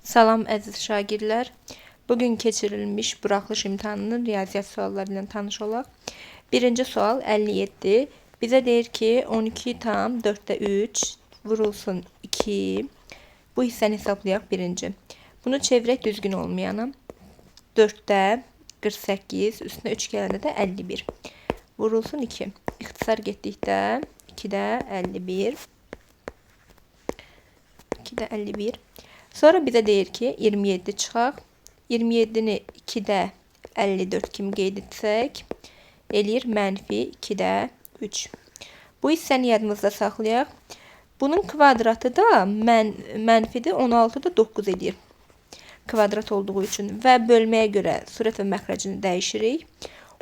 Salam əziz şagirdlər. Bugün keçirilmiş buraxılış imtahanının riyaziyyat sualları ilə tanış olaq. Birinci sual 57. Bizə deyir ki, 12,4-də 3 vurulsun 2. Bu hissəni hesablayaq birinci. Bunu çevirək düzgün olmayana. 4-də 48, üstünə 3 gələndə də 51. Vurulsun 2. İxtisar getdikdə 2-də 51. 2-də 51. Sonra bizə deyir ki, 27 çıxaq. 27-ni 2-də 54 kimi qeyd etsək, eləyir mənfi 2-də 3. Bu hissəni yadımızda saxlayaq. Bunun kvadratı da mənfidir, 16-da 9 eləyir. Kvadrat olduğu üçün və bölməyə görə surət və məxrəcini dəyişirik.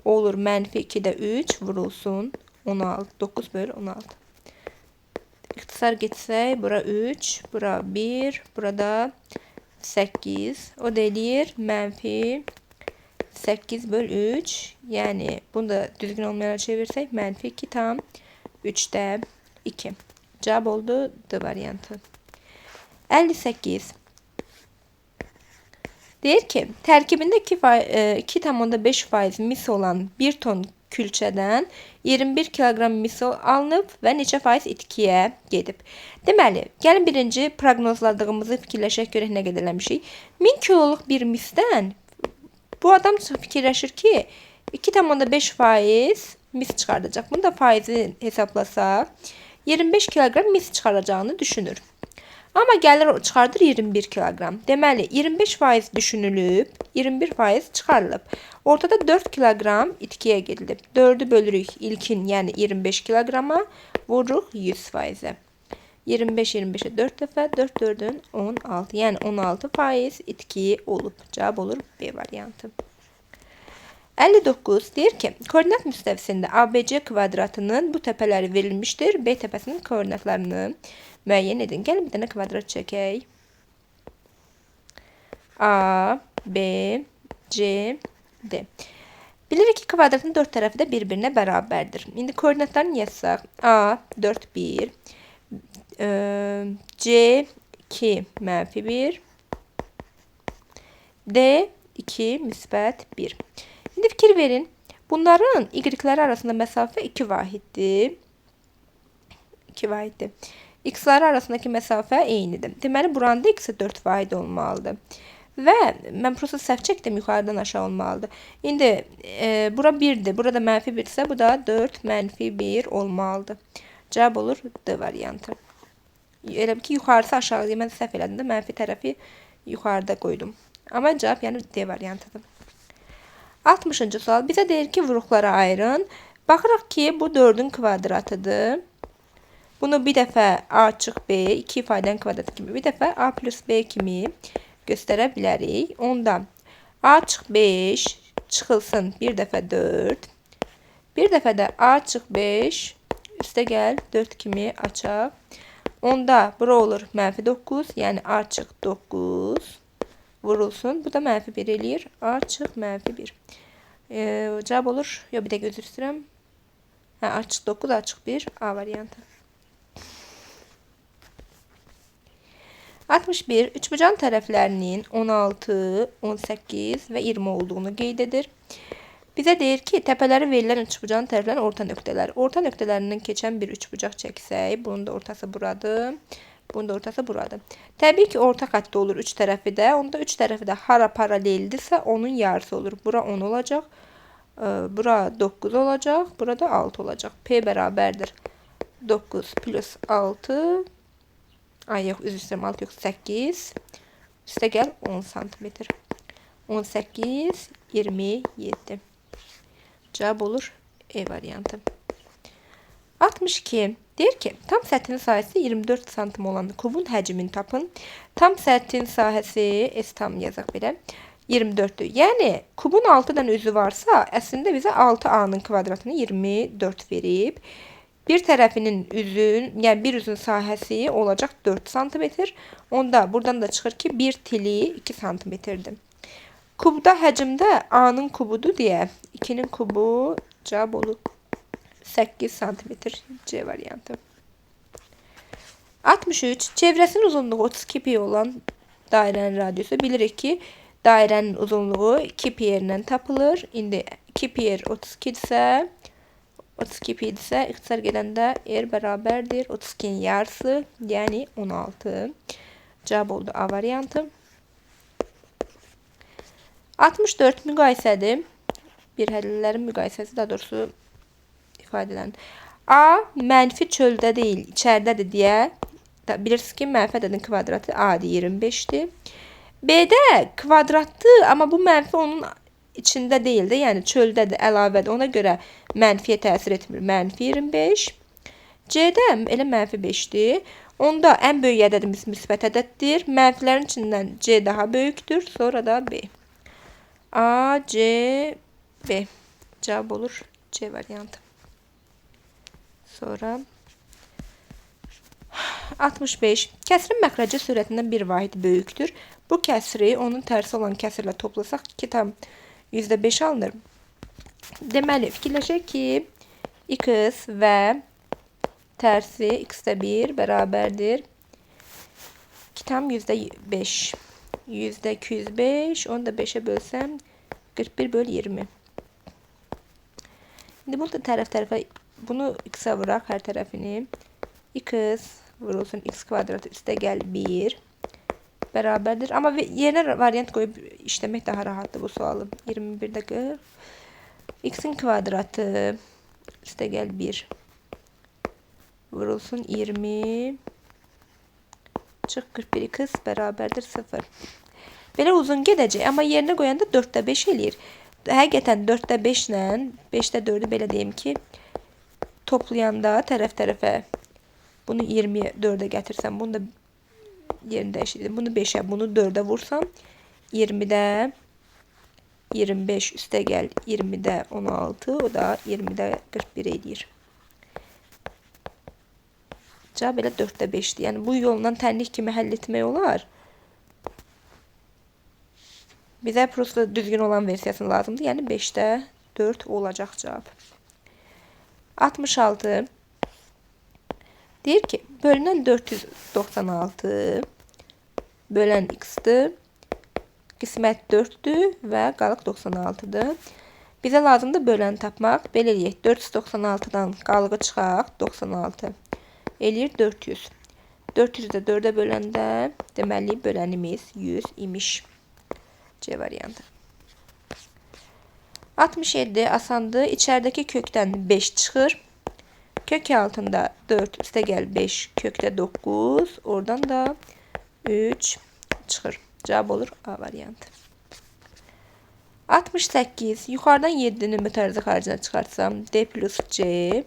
Olur mənfi 2-də 3 vurulsun 16, 9 bölü 16. İxtisar getsək, bura 3, bura 1, burada 8. O da eləyir mənfi 8 böl 3. Yəni, bunu da düzgün olmayana çevirsək, mənfi 2,3-də 2. Cavab oldu D variantı. 58. Deyir ki, tərkibində 2,5% mis olan 1 ton külçədən 21 kiloqram mis alınıb və neçə faiz itkiyə gedib. Deməli, gəlin birinci proqnozladığımızı fikirləşək görək nə qədər eləmişik. 1000 kiloluq bir misdən bu adam fikirləşir ki, 2,5% mis çıxardacaq. Bunu da faizi hesablasaq, 25 kiloqram mis çıxaracağını düşünür. Amma gəlir çıxardır 21 kiloqram. Deməli, 25% düşünülüb, 21% çıxarılıb. Ortada 4 kiloqram itkiyə gedilib. 4-ü bölürük ilkin, yəni 25 kiloqrama, vururuq 100%-ə. 25 25-ə 4 dəfə, 4 4-ün 16. Yəni 16% itki olub. Cavab olur B variantı. 59 deyir ki, koordinat müstəvisində ABC kvadratının bu təpələri verilmişdir. B təpəsinin koordinatlarını müəyyən edin. Gəlin bir dənə kvadrat çəkək. A, B, C, D. Bilirik ki, kvadratın dörd tərəfi də bir-birinə bərabərdir. İndi koordinatlarını yazsaq. A, 4, 1, C, 2, mənfi 1, D, 2, müsbət 1. İndi fikir verin. Bunların y-ləri arasında məsafə 2 vahiddir. 2 vahiddir. X-ları arasındakı məsafə eynidir. Deməli, buranın da x-i 4 vahid olmalıdır. Və mən prosta səhv çəkdim, yuxarıdan aşağı olmalıdır. İndi bura 1-dir, burada mənfi 1 isə bu da 4 mənfi 1 olmalıdır. Cavab olur D variantı. Elə bil ki, yuxarısı aşağıdır. Mən səhv elədim də, mənfi tərəfi yuxarıda qoydum. Amma cavab yəni D variantıdır. 60-cı sual bizə deyir ki, vuruqlara ayırın. Baxırıq ki, bu 4-ün kvadratıdır. Bunu bir dəfə A çıx B, 2 ifadənin kvadratı kimi, bir dəfə A plus B kimi göstərə bilərik. Onda A çıx 5 çıxılsın bir dəfə 4. Bir dəfə də A çıx 5 üstə gəl 4 kimi açaq. Onda bura olur mənfi 9, yəni A çıx 9 vurulsun. Bu da mənfi 1 eləyir. A çıx mənfi 1. Cavab olur. Yox, bir dəqiqə üzr istəyirəm. Hə, A çıx 9, A çıx 1, A variantı. 61. Üçbucağın tərəflərinin 16, 18 və 20 olduğunu qeyd edir. Bizə deyir ki, təpələri verilən üçbucağın tərəflərinin orta nöqtələri. Orta nöqtələrindən keçən bir üçbucaq çəksək, bunun da ortası buradır. Bunun da ortası buradır. Təbii ki, orta xətti olur üç tərəfi də. Onda üç tərəfi də hara paraleldirsə, onun yarısı olur. Bura 10 olacaq, bura 9 olacaq, burada 6 olacaq. P bərabərdir 9 plus 6. Ay, yox, üzr istəyirəm, 6 yox, 8. Üstə gəl 10 santimetr. 18, 27. Cavab olur E variantı. 62. Deyir ki, tam səthin sahəsi 24 santim olan kubun həcmini tapın. Tam səthin sahəsi, S tam yazaq belə, 24-dür. Yəni, kubun 6 dənə üzü varsa, əslində bizə 6A-nın kvadratını 24 verib. Bir tərəfinin üzün, yəni bir üzün sahəsi olacaq 4 santimetr. Onda buradan da çıxır ki, bir tili 2 santimetrdir. Kubda həcmdə A-nın kubudur deyə 2-nin kubu cavab olur 8 santimetr C variantı. 63. Çevrəsinin uzunluğu 32 pi olan Dairənin radiusu. Bilirik ki, dairənin uzunluğu 2 pi r-lə tapılır. İndi 2 pi r 32-dirsə, 32 pi idisə, ixtisar gedəndə r bərabərdir 32-nin yarısı, yəni 16. Cavab oldu A variantı. 64 müqayisədir. Bir hədlərin müqayisəsi, daha doğrusu ifadələnir. A mənfi çöldə deyil, içəridədir deyə bilirsiniz ki, mənfi ədədin kvadratı A-dır, 25-dir. B-də kvadratdır, amma bu mənfi onun içində deyil də, yəni çöldədir, əlavədir. Ona görə mənfiyə təsir etmir. Mənfi 25. C-də elə mənfi 5-dir. Onda ən böyük ədədimiz müsbət ədəddir. Mənfilərin içindən C daha böyükdür, sonra da B. A, C, B. Cavab olur C variantı. Sonra 65. Kəsrin məxrəci sürətindən bir vahid böyükdür. Bu kəsri onun tərsi olan kəsirlə toplasaq 2,5 alınır. Deməli, fikirləşək ki, x və tərsi x-də 1 bərabərdir 2,5. %205, onu da 5'e bölsəm 41 böl 20. İndi bunu da tərəf tərəfə, bunu x-ə vuraq hər tərəfini. X vurulsun x kvadratı üstə gəl 1 bərabərdir. Amma yerinə variant qoyub işləmək daha rahatdır bu sualı. 21-də 40. X-in kvadratı üstə gəl 1 vurulsun 20 çıx 41 x bərabərdir 0. Belə uzun gedəcək, amma yerinə qoyanda 4-də 5 eləyir. Həqiqətən 4-də 5 ilə 5-də 4-ü belə deyim ki, toplayanda tərəf tərəfə bunu 24-ə gətirsəm, bunu da yerini dəyişdirdim. Bunu 5-ə, bunu 4-ə vursam 20-də 25 üstə gəl 20-də 16, o da 20-də 41 eləyir. Cavab elə 4-də 5-dir. Yəni bu yolla tənlik kimi həll etmək olar. Bizə prosta düzgün olan versiyası lazımdır. Yəni 5-də 4 olacaq cavab. 66. Deyir ki, bölünən 496 bölən x-dir. Qismət 4-dür və qalıq 96-dır. Bizə lazımdır böləni tapmaq. Belə eləyək. 496-dan qalığı çıxaq. 96. Eləyir 400. 400-ü də 4-ə böləndə deməli bölənimiz 100 imiş. C variantı. 67 asandır. İçəridəki kökdən 5 çıxır. Kök altında 4 üstə gəl 5, kökdə 9, oradan da 3 çıxır. Cavab olur A variantı. 68. Yuxarıdan 7-ni mütərzi xaricinə çıxartsam D plus C.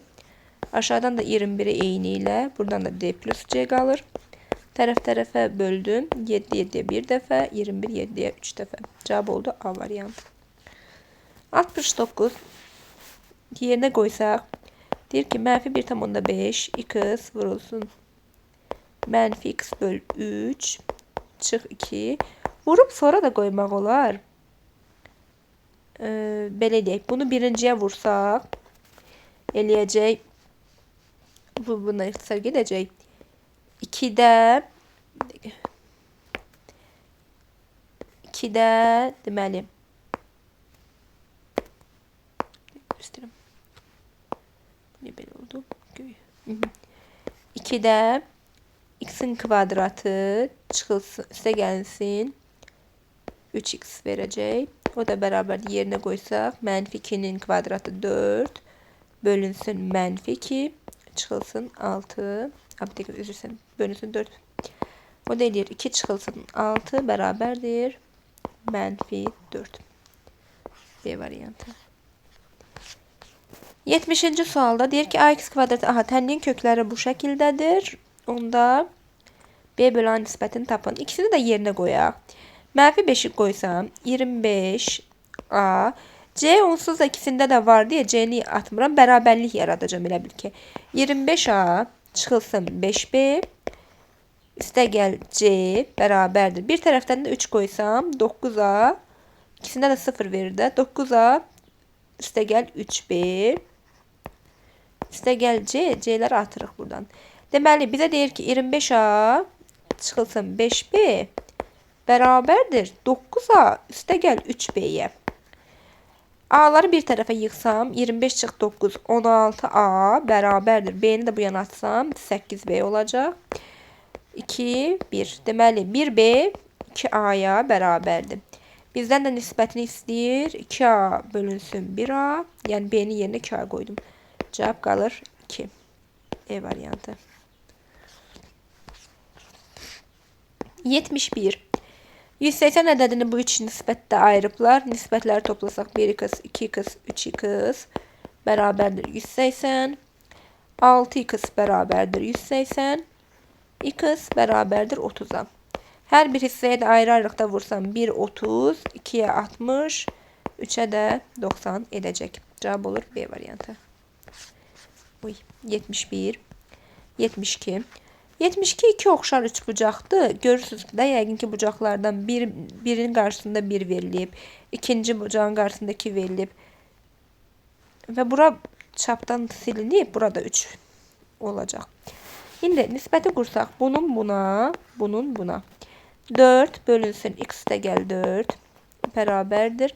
Aşağıdan da 21-i eyni ilə. Buradan da D plus C qalır. Tərəf tərəfə böldüm. 7 7-yə 1 dəfə, 21 7-yə 3 dəfə. Cavab oldu A variantı. 69. Yerinə qoysaq, deyir ki, mənfi 1,5 x vurulsun. Mənfi x böl 3 çıx 2. Vurub sonra da qoymaq olar. Belə deyək. Bunu birinciyə vursaq, eləyəcək. Bu buna ixtisar gedəcək. 2-də 2-də deməli göstərim. Bu nə belə oldu? 2-də x-in kvadratı çıxılsın, üstə gəlsin 3x verəcək. O da bərabər yerinə qoysaq, mənfi 2-nin kvadratı 4 bölünsün mənfi 2 çıxılsın 6. Bir dəqiqə, üzr istəyirəm, bölünsün 4. O da eləyir 2 çıxılsın 6 bərabərdir mənfi 4. B variantı. 70-ci sualda deyir ki, ax kvadratı, aha, tənliyin kökləri bu şəkildədir. Onda B bölü A nisbətini tapın. İkisini də yerinə qoyaq. Mənfi 5-i qoysam 25A. C onsuz da ikisində də var deyə C-ni atmıram. Bərabərlik yaradacağam elə bil ki. 25A çıxılsın 5B. Üstə gəl C bərabərdir. Bir tərəfdən də 3 qoysam 9A. İkisində də 0 verir də. 9A üstə gəl 3B. Üstə gəl C. C-ləri atırıq buradan. Deməli, bizə deyir ki, 25A çıxılsın 5B Bərabərdir 9A üstə gəl 3B-yə. A-ları bir tərəfə yığsam, 25 çıx 9, 16A bərabərdir. B-ni də bu yana atsam, 8B olacaq. 2, 1. Deməli, 1B 2A-ya bərabərdir. Bizdən də nisbətini istəyir. 2A bölünsün 1A. Yəni, B-nin yerinə 2A qoydum. Cavab qalır 2. E variantı. 71. 180 ədədini bu üç nisbətdə ayırıblar. Nisbətləri toplasaq 1x, 2x, 3x bərabərdir 180. 6x bərabərdir 180. X bərabərdir 30-a. Hər bir hissəyə də ayrı-ayrılıqda vursam 1, 30, 2-yə 60, 3-ə də 90 edəcək. Cavab olur B variantı. Uy, 71, 72. 72 iki oxşar üçbucaqdır. Görürsünüz də, yəqin ki, bucaqlardan birinin qarşısında 1 verilib, ikinci bucağın qarşısında 2 verilib və bura çapdan silinib, burada 3 olacaq. İndi nisbəti qursaq, bunun buna, bunun buna. 4 bölünsün x də gəl 4 bərabərdir.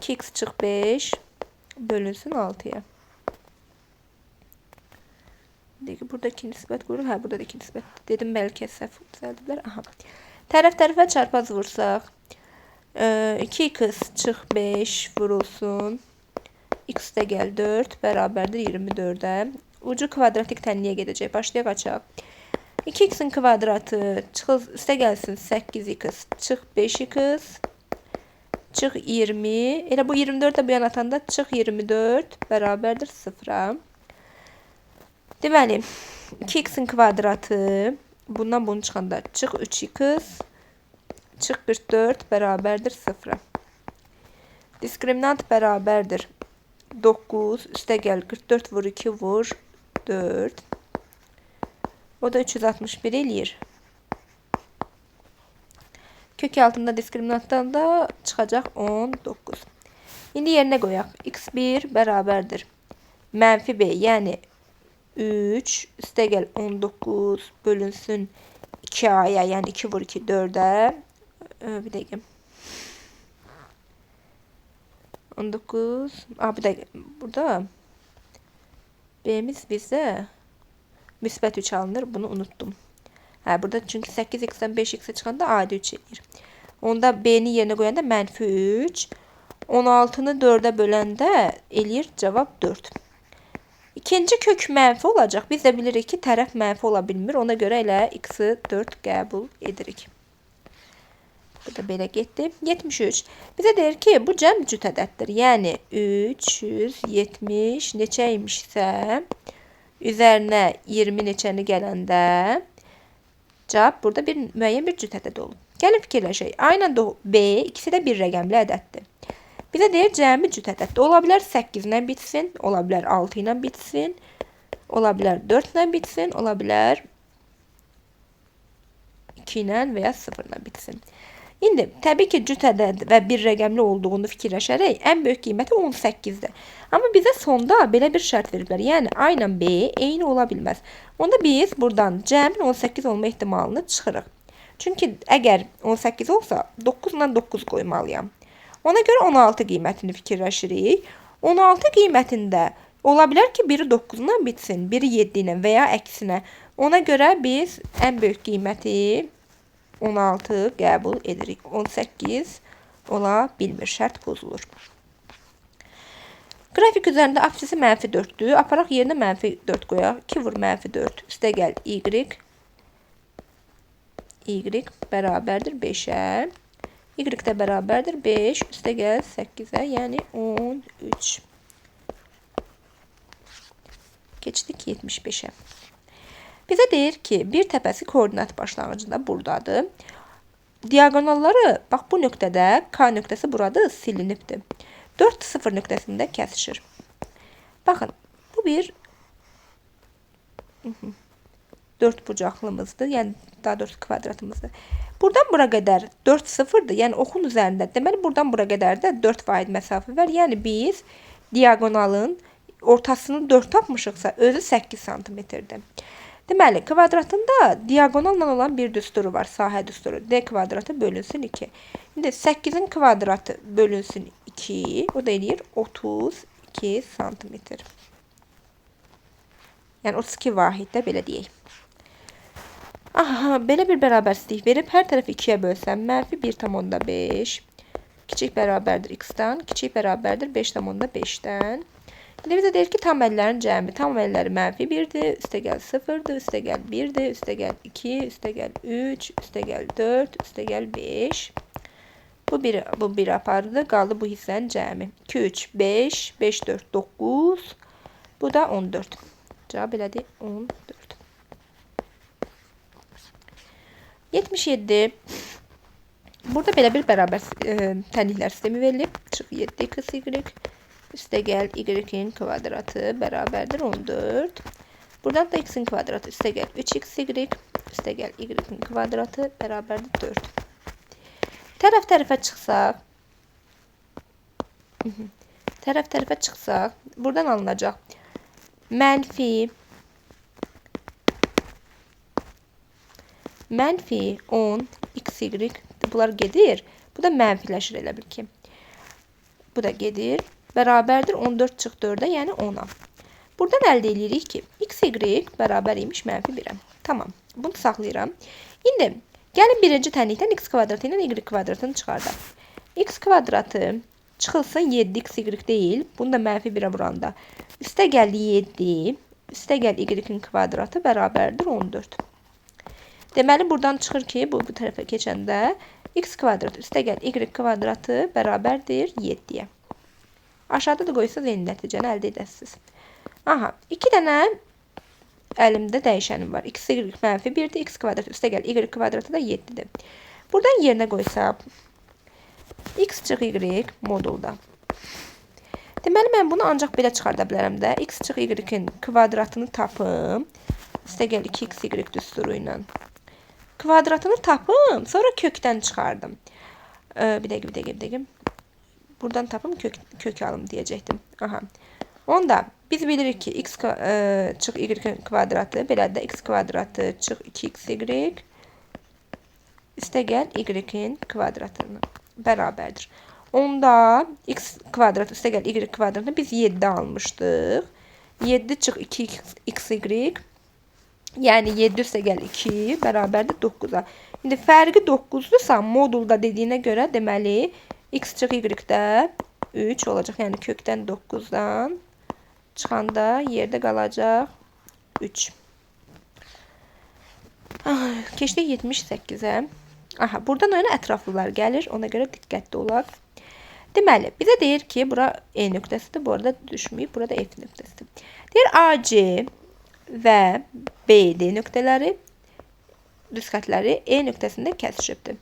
2x çıx 5 bölünsün 6-ya. Burada iki nisbət qoyuruq. Hə, burada da iki nisbət. Dedim, bəlkə səhv düzəldiblər. Aha. Tərəf tərəfə çarpaz vursaq. 2x çıx 5 vurulsun. X də gəl 4 bərabərdir 24-ə. Ucu kvadratik tənliyə gedəcək. Başlayaq açaq. 2x-in kvadratı çıx, üstə gəlsin 8x çıx 5x çıx 20. Elə bu 24 də bu yana atanda çıx 24 bərabərdir 0-a. Deməli, 2x-in kvadratı, bundan bunu çıxanda çıx 3x, çıx 44 bərabərdir 0-a. Diskriminant bərabərdir 9, üstə gəl 44 vur 2 vur 4. O da 361 eləyir. Kök altında diskriminantdan da çıxacaq 19. İndi yerinə qoyaq. x1 bərabərdir. Mənfi b, yəni 3, üstə gəl 19 bölünsün 2a'ya, yəni 2 vur 2, 4-ə. Bir dəqiqə. 19, bir dəqiqə. Burada B'miz bizə müsbət 3 alınır. Bunu unutdum. Hə, burada çünki 8x-dən 5x-ə çıxanda adi 3 eləyir. Onda B-ni yerinə qoyanda mənfi 3. 16-nı 4-ə böləndə eləyir cavab 4. İkinci kök mənfi olacaq. Biz də bilirik ki, tərəf mənfi ola bilmir. Ona görə elə x-i 4 qəbul edirik. Bu da belə getdi. 73. Bizə deyir ki, bu cəm cüt ədəddir. Yəni 370 neçə imişsə, üzərinə 20 neçəni gələndə cavab burada bir müəyyən bir cüt ədəd olub. Gəlin fikirləşək. A ilə B ikisi də bir rəqəmli ədəddir. Bizə deyir cəmi cüt ədəddir. Ola bilər 8 ilə bitsin, ola bilər 6 ilə bitsin, ola bilər 4 ilə bitsin, ola bilər 2 ilə və ya 0 ilə bitsin. İndi təbii ki, cüt ədəd və bir rəqəmli olduğunu fikirləşərək ən böyük qiyməti 18-dir. Amma bizə sonda belə bir şərt veriblər. Yəni A ilə B eyni ola bilməz. Onda biz buradan cəmin 18 olma ehtimalını çıxırıq. Çünki əgər 18 olsa 9 ilə 9 qoymalıyam. Ona görə 16 qiymətini fikirləşirik. 16 qiymətində ola bilər ki, biri 9 ilə bitsin, biri 7 ilə və ya əksinə. Ona görə biz ən böyük qiyməti 16 qəbul edirik. 18 ola bilmir, şərt pozulur. Qrafik üzərində apsisi mənfi 4-dür. Aparaq yerinə mənfi 4 qoyaq. 2 vur mənfi 4. Üstə gəl y. Y bərabərdir 5-ə. Y də bərabərdir 5. Üstə gəl 8-ə, yəni 13. Keçdik 75-ə. Bizə deyir ki, bir təpəsi koordinat başlanğıcında buradadır. Diagonalları, bax bu nöqtədə, K nöqtəsi buradır, silinibdir. 4, 0 nöqtəsində kəsişir. Baxın, bu bir 4 bucaqlımızdır, yəni daha doğrusu kvadratımızdır. Buradan bura qədər 4 sıfırdır, yəni oxun üzərində. Deməli, buradan bura qədər də 4 vahid məsafə var. Yəni, biz diagonalın ortasını 4 tapmışıqsa, özü 8 santimetrdir. Deməli, kvadratında diagonalla olan bir düsturu var, sahə düsturu. D kvadratı bölünsün 2. İndi 8-in kvadratı bölünsün 2, o da eləyir 32 santimetr. Yəni 32 vahiddə belə deyək. Aha, belə bir bərabərsizlik verib hər tərəfi 2-yə bölsəm, mənfi 1,5 kiçik bərabərdir x-dan, kiçik bərabərdir 5,5-dən. İndi bizə deyir ki, tam əllərin cəmi. Tam əlləri mənfi 1-dir, üstəgəl 0-dır, üstəgəl 1-dir, üstəgəl 2, üstəgəl 3, üstəgəl 4, üstəgəl 5. Bu 1 apardı, qaldı bu hissənin cəmi. 2, 3, 5, 5, 4, 9. Bu da 14. Cavab elədir 14. 77. Burada belə bir bərabər tənliklər sistemi verilib. Çıx 7 x y. Üstəgəl y-in kvadratı bərabərdir 14. Buradan da x-in kvadratı üstəgəl 3xy. Üstəgəl y-in kvadratı bərabərdir 4. Tərəf tərəfə çıxsaq, tərəf tərəfə çıxsaq, buradan alınacaq mənfi 10 xy, bunlar gedir. Bu da mənfiləşir elə bil ki. Bu da gedir. Bərabərdir 14 çıx 4-ə, yəni 10-a. Buradan əldə edirik ki, xy bərabər imiş mənfi 1-ə. Tamam. Bunu saxlayıram. İndi gəlin birinci tənlikdən x kvadratı ilə y kvadratını çıxardaq. X kvadratı çıxılsın 7xy deyil. Bunu da mənfi 1-ə vuranda. Üstəgəl 7, üstəgəl y-in kvadratı bərabərdir 14. Deməli, buradan çıxır ki, bu tərəfə keçəndə x kvadratı üstəgəl y kvadratı bərabərdir 7-yə. Aşağıda da qoysanız eyni nəticəni əldə edəsiniz. Aha, 2 dənə əlimdə dəyişənim var. X, y mənfi 1-dir, x kvadratı üstəgəl y kvadratı da 7-dir. Buradan yerinə qoysaq, x çıx y modulda. Deməli, mən bunu ancaq belə çıxarda bilərəm də. X çıx y-in kvadratını tapım. Üstəgəl 2xy düsturu ilə. Kvadratını tapım, sonra kökdən çıxardım. Bir dəqiqə. Buradan tapım, kök alım deyəcəkdim. Aha. Onda biz bilirik ki, x çıx y kvadratı, belə də x kvadratı çıx 2xy üstəgəl y-in kvadratını bərabərdir. Onda x kvadratı üstəgəl y kvadratını biz 7 almışdıq. 7 çıx 2xy, yəni 7 üstəgəl 2 bərabərdir 9-a. İndi fərqi 9-dursa, modulda dediyinə görə deməli x çıx y-də 3 olacaq. Yəni kökdən 9-dan çıxanda yerdə qalacaq 3. Keçdik 78-ə. Aha, buradan öyle ətraflılar gəlir. Ona görə diqqətli olaq. Deməli, bizə deyir ki, bura E nöqtəsidir. Bu arada düşməyib, burada F nöqtəsidir. Deyir, AC və BD nöqtələri, düz xətləri E nöqtəsində kəsişibdir.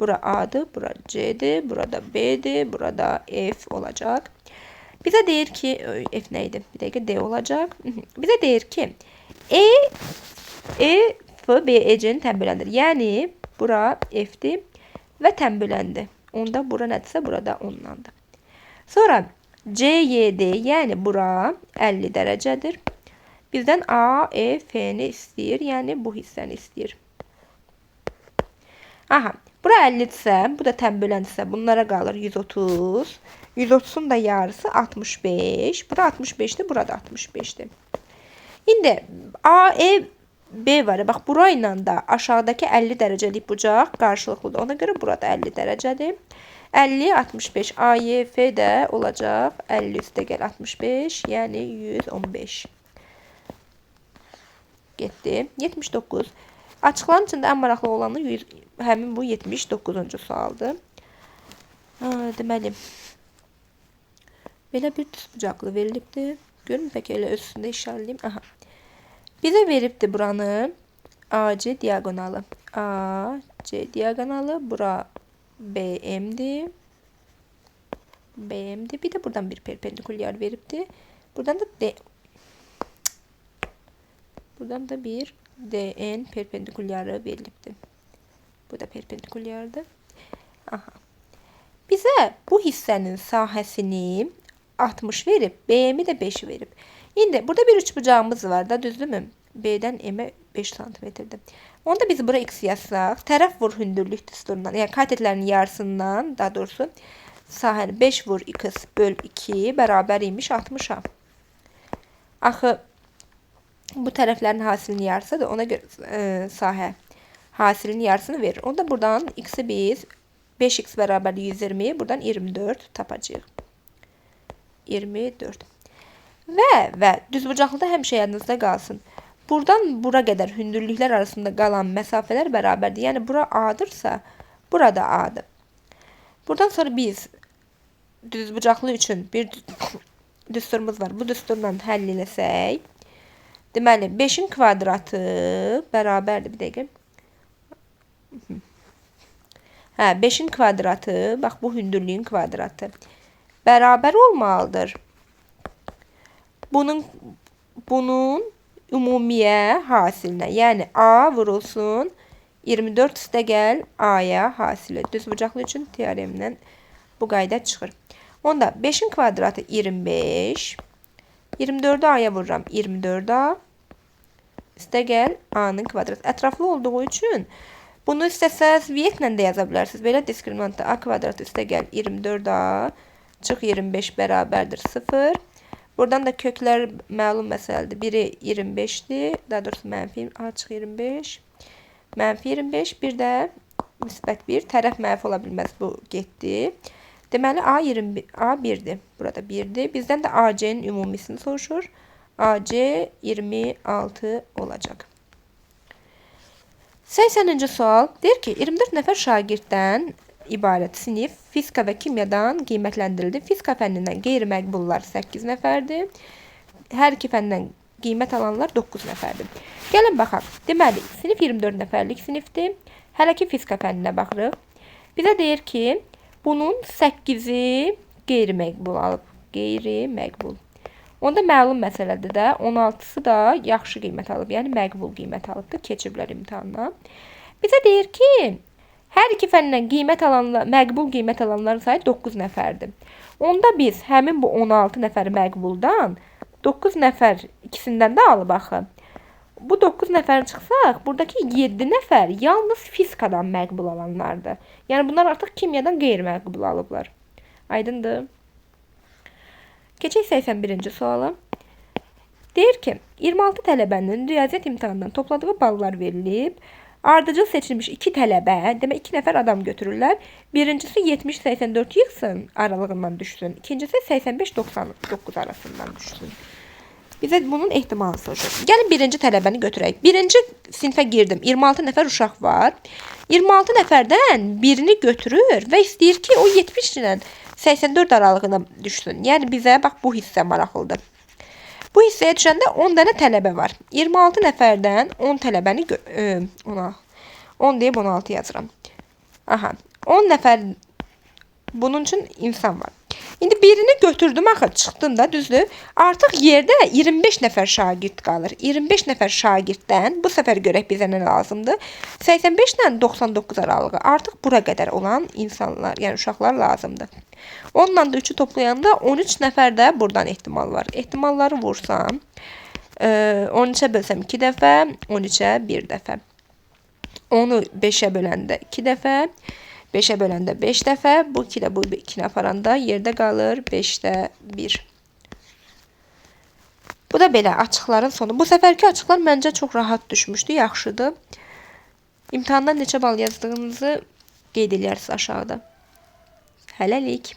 Bura A-dır, bura C-dir, burada B-dir, burada F olacaq. Bizə deyir ki, F nə idi? Bir dəqiqə, D olacaq. Bizə deyir ki, E, F, B, E, C-ni tənböləndir. Yəni, bura F-dir və tənböləndir. Onda bura nədirsə, burada ondandır. Sonra C, Y, D, yəni bura 50 dərəcədir. Bizdən A, E, F-ni istəyir, yəni bu hissəni istəyir. Aha, bura 50-dirsə, bu da tənböləndirsə, bunlara qalır 130. 130-un da yarısı 65. Bura 65-dir, burada 65-dir. İndi A, E, B var. Bax, bura ilə də aşağıdakı 50 dərəcəlik bucaq qarşılıqlıdır. Ona görə burada 50 dərəcədir. 50, 65. A, Y, F də olacaq 50 üstəgəl 65, yəni 115. Getdi. 79. Açıqların içində ən maraqlı olanı həmin bu 79-cu sualdır. Deməli, belə bir düz bucaqlı verilibdir. Görün, pək elə üstündə işarələyim. Aha. Bizə veribdir buranı AC diagonalı. AC diagonalı. Bura BM'dir. BM'dir. Bir də buradan bir perpendikulyar veribdir. Buradan da D. Buradan da bir DN perpendikulyarı verilibdir. Bu da perpendikulyardır. Aha. Bizə bu hissənin sahəsini 60 verib, BM-i də 5 verib. İndi burada bir üçbucağımız var da, düzdürmü? B-dən M-ə 5 santimetrdir. Onda biz bura x yazsaq, tərəf vur hündürlük düsturundan, yəni katetlərin yarısından, daha doğrusu sahəni 5 vur x böl 2 bərabər imiş 60-a. Axı, bu tərəflərin hasilinin yarısıdır, ona görə sahə hasilinin yarısını verir. Onda buradan x-i biz 5x bərabər 120, buradan 24 tapacağıq. 24. Və düzbucaqlıda həmişə yadınızda qalsın. Buradan bura qədər hündürlüklər arasında qalan məsafələr bərabərdir. Yəni, bura A-dırsa, burada A-dır. Buradan sonra biz düzbucaqlı üçün bir düsturumuz var. Bu düsturla həll eləsək, deməli, 5-in kvadratı bərabərdir. Bir dəqiqə. Hə, 5-in kvadratı, bax, bu hündürlüyün kvadratı bərabər olmalıdır. Bunun ümumiyə hasilinə, yəni A vurulsun 24 üstəgəl A-ya hasili. Düzbucaqlı üçün teoremdən bu qayda çıxır. Onda 5-in kvadratı 25, 24-ü A-ya vururam 24A, üstəgəl A-nın kvadratı. Ətraflı olduğu üçün bunu istəsəz viyetlə də yaza bilərsiniz. Belə diskriminantda A kvadratı üstəgəl 24A çıx 25 bərabərdir 0. Buradan da köklər məlum məsələdir. Biri 25-dir. Daha doğrusu mənfi A çıx 25. Mənfi 25. Bir də müsbət 1. Tərəf mənfi ola bilməz. Bu getdi. Deməli A 1-dir. Burada 1-dir. Bizdən də AC-nin ümumisini soruşur. AC 26 olacaq. 80-ci sual deyir ki, 24 nəfər şagirddən ibarət sinif fizika və kimyadan qiymətləndirildi. Fizika fənnindən qeyri-məqbullar 8 nəfərdir. Hər iki fəndən qiymət alanlar 9 nəfərdir. Gəlin baxaq. Deməli, sinif 24 nəfərlik sinifdir. Hələ ki fizika fənninə baxırıq. Bizə deyir ki, bunun 8-i qeyri-məqbul alıb. Qeyri-məqbul. Onda məlum məsələdir də 16-sı da yaxşı qiymət alıb. Yəni məqbul qiymət alıbdır. Keçiblər imtahandan. Bizə deyir ki, hər iki fəndən qiymət alanlar, məqbul qiymət alanların sayı 9 nəfərdir. Onda biz həmin bu 16 nəfər məqbuldan 9 nəfər ikisindən də alıb axı. Bu 9 nəfər çıxsaq, buradakı 7 nəfər yalnız fizikadan məqbul alanlardır. Yəni bunlar artıq kimyadan qeyri-məqbul alıblar. Aydındır? Keçək 81-ci suala. Deyir ki, 26 tələbənin riyaziyyat imtahanından topladığı ballar verilib. Ardıcıl seçilmiş 2 tələbə, demək 2 nəfər adam götürürlər. Birincisi 70-84 yığsın aralığından düşsün. İkincisi 85-99 arasından düşsün. Bizə bunun ehtimalını soruşur. Gəlin birinci tələbəni götürək. Birinci sinifə girdim. 26 nəfər uşaq var. 26 nəfərdən birini götürür və istəyir ki, o 70 ilə 84 aralığına düşsün. Yəni bizə bax bu hissə maraqlıdır. Bu hissəyə düşəndə 10 dənə tələbə var. 26 nəfərdən 10 tələbəni 10 deyib 16 yazıram. Aha, 10 nəfər bunun üçün insan var. İndi birini götürdüm axı, çıxdım da, düzdür. Artıq yerdə 25 nəfər şagird qalır. 25 nəfər şagirddən bu səfər görək bizə nə lazımdır. 85 ilə 99 aralığı artıq bura qədər olan insanlar, yəni uşaqlar lazımdır. 10-la da 3-ü toplayanda 13 nəfər də buradan ehtimal var. Ehtimalları vursam, 13-ə bölsəm 2 dəfə, 13-ə 1 dəfə. 10-u 5-ə böləndə 2 dəfə, 5-ə böləndə 5 dəfə, bu 2 də bu 2-ni aparanda yerdə qalır 5-də 1. Bu da belə açıqların sonu. Bu səfərki açıqlar məncə çox rahat düşmüşdü, yaxşıdır. İmtahandan neçə bal yazdığınızı qeyd eləyərsiniz aşağıda. Hələlik.